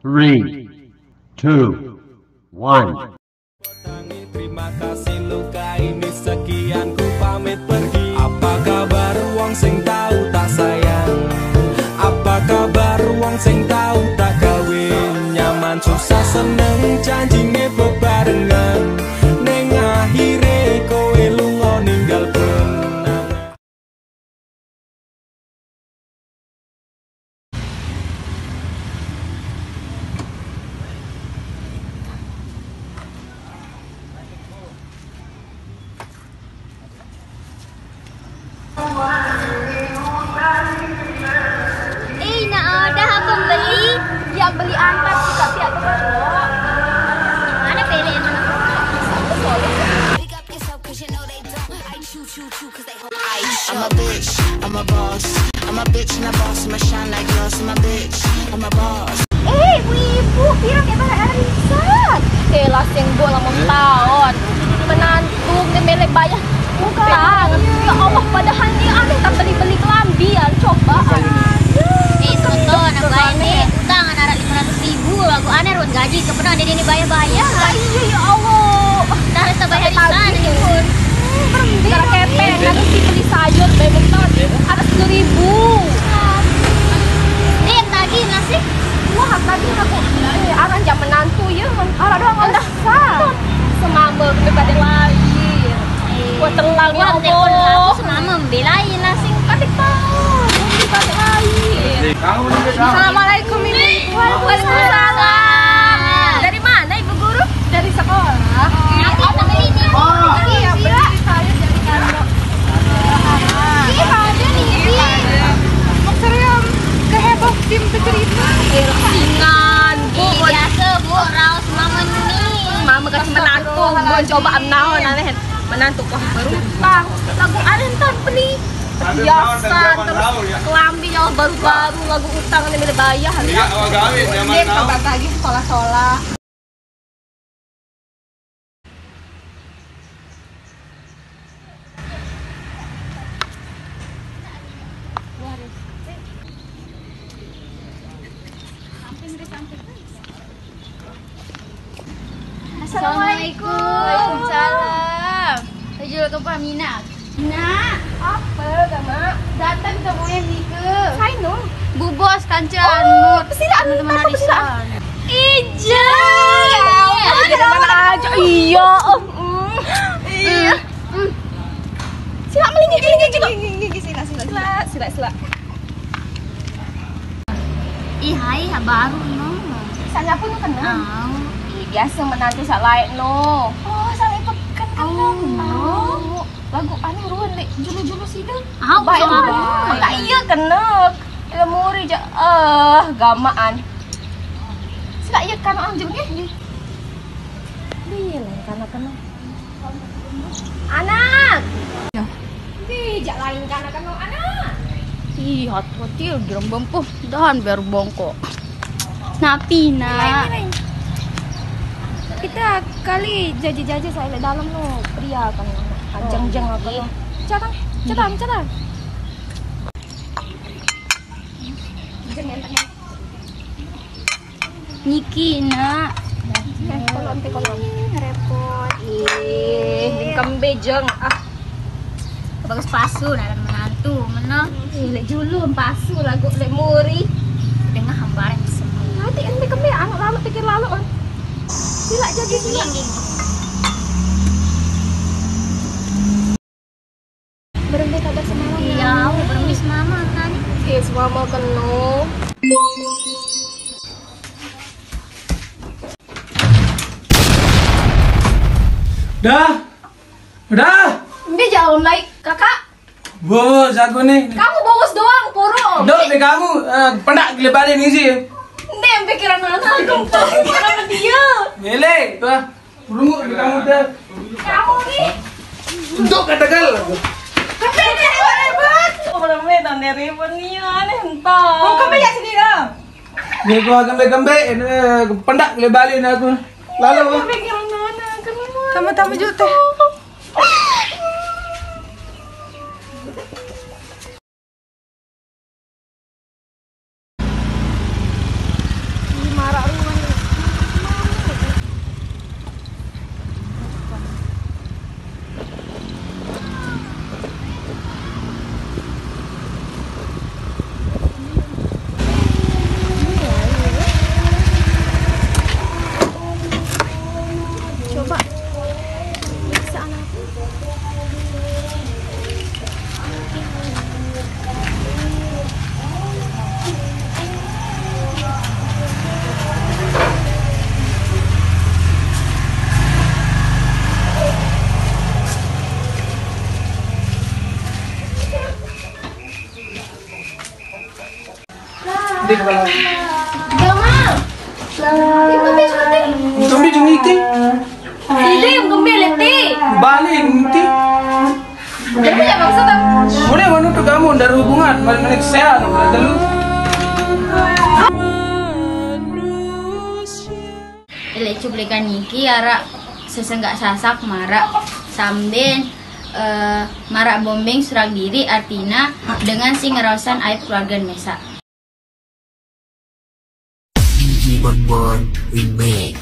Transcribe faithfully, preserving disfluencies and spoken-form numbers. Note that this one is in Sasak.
Three, two, one. Terima kasih, luka ini sekian, ku pamit pergi. Apa kabar wong sing tau tak sayang? Apa kabar wong sing tau tak kawin? Nyaman susah seneng janjine bebarengan. Ning akhire kowe lunga ninggal benang. Eh, nak ada apa beli? Yang beli antar kita tiap berdoa. Mana pilih mana? Big up yourself 'cause you know they don't. I choo choo choo 'cause they I'm a bitch, I'm a boss. I'm a bitch and a boss, I'ma shine like gloss. I'm a bitch, I'm a boss. Eh, ibu, pirang ya barang arisan. Elah, sing bola mau tahun. Menantu, dia melek bayar utang. Ya Allah, padahal dia aneh tak beli-beli kelambian, cobaan. Eh, soto, anak baik nih, utang anak lima ratus ribu, aku aneh ruwet gaji, kepena dia ini bayar-bayar. Ah, iya, ya Allah. Dah harus bayar arisan. Cara kepeng, nanti si beli sayur, bae mentol, ada sepuluh ribu. Dia yang tagih nasi. Wah, tadi aku, eh, arah jam menantu ya, arah doang ada sah. Semama ke dekat yang lain. Wah, telang ya Allah. Semama belain nasi. Kasih tahu, dekat yang lain. Assalamualaikum, Ibu. Waalaikumsalam. Dari mana, Ibu Guru? Dari sekolah. Nanti temenin ya. Oh, iya, beli sayur dari kantor. Iya, ada nih, iya. Serius, keheboh tim cerita. Singan, Bu. Biasa, Bu, raos mama nih. Mama kasih menantu, Bu, coba am naon aneh. Menantu kok berutang. Lagu aneh ntar beli. Biasa, terus kelambi yang baru-baru, lagu utang ini udah bayar. Iya, awal gawe, zaman now. Dia coba lagi sekolah-sekolah. Assalamualaikum. Waalaikumsalam. Tujuh ke Mina. Nak, apa, Mak? Datang ke Moen nika. Sai no? Bu Bos, kanca anu, sila anu, teman-teman apa sila? Arisan. Ija. Iya, mana aja. Iya. Mm. Iya. Mm. Sila, melinggi, melinggi, sila. Sila, sila, sila. Ih, hai, ha, baru no. Sanya pun kenal. Ih, biasa menantu sak lain no. Oh, sak lain pun kenal. Oh, no. Lagu anu ruan lek julu-julu sida. Ah, baik, baik. Maka iya kena. Ila muri je, eh, gamaan. Sila iya kan anjing nggih. Iya lah, karena kena. Anak. Ya. Dijak lain karena kena anak. Ih, hati-hati gerembem puh. Dahan biar bongkok. Napi, nak? Lain, lain. Kita kali jaji-jaji saya dalam no pria kan. Ajang-jang apa no. Cadang, cadang, cadang. Niki, nak. Eh, kolom, teh, kolom. Ih, repot. Ih, ning kembe jeng. Ah. Bagus pasu, nah, menantu, meno. Ih, lek julu pasu lagu lek muri. Dengah hamparan semua. Nanti ente kembe, anu lalu pikir lalu, on. Sila jadi sila. Berembe kabar semalam? Iya, aku berembe semama kan. Iya, semama keno. Dah. Dah. Mbe jauh naik, Kakak? Bos, aku nih. Kamu bos doang, puru. Dok, di kamu, eh, pendak gila balik nih sih. Nih, pikiran mana? Aku pikiran dia. Mele, tuh. Burung di kamu dah. Kamu nih. Untuk kata gal. Tapi ini ribet-ribet. Oh, belum nih, tahun ribet nih, aneh entah. Kau kembe ya sini dah. Dia gua kembe-kembe, ini pendak dia balik aku. Lalu. Kamu tamu juga teh. Ih, marak lu Di kepala. Jamal. Ini kami seperti. Kami jengiti. Ini yang kami leti. Balik nanti. Jadi punya maksud apa? Mulai mana tuh kamu dari hubungan, balik-balik sehat, dulu. Ele cuplikan niki araq sesenggak sasak maraq sambil, eh, maraq bombing surang diri, artina dengan sing ngerausan aib keluarga Mesa. D J Bonbon Remix.